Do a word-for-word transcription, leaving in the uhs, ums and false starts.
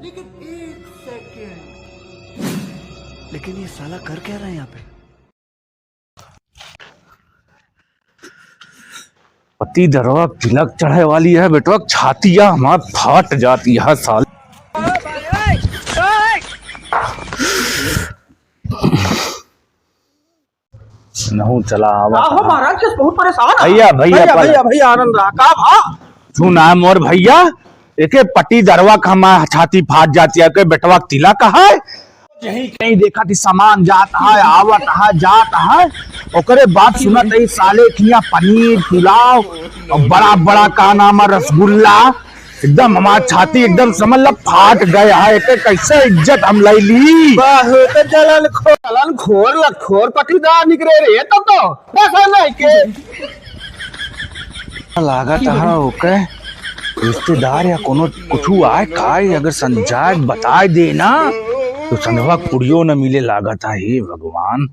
लेकिन एक सेकंड। लेकिन ये साला कर क्या रहा है यहाँ पे? पति दरवा तिलक चढ़े वाली है, बेटवा छातिया हमार फाट जाती है साल। नहू चला आवा। का हो महाराज, किस बहुत परेशान है? भैया, भैया, भैया, पल- भैया, भैया, आनंद रहा। का भा? सुना मोर भैया, एके पटी दरवा का हमार छाती फाट जाती है, के बेटवा तिलक है। यही कहीं देखा थी सामान जात है, आवत है, जात है। ओकरे बाद सुनत ही साले खिया पनीर, पुलाव और बड़ा बड़ा का नाम है रसगुल्ला। एकदम हमार छाती एकदम समझ ला फाट गया है, एके कैसे इज्जत हम ले ली। बहुत जलन खो-, जलन खोर लखोर पटीदार निकरे रे, तो, तो बस नहीं के। लागत है ओके रिश्तेदार या कोनो कुछू आए का, अगर संजाय बताए दे ना, तो संधवा कुड़ियो न मिले लागत है, हे भगवान।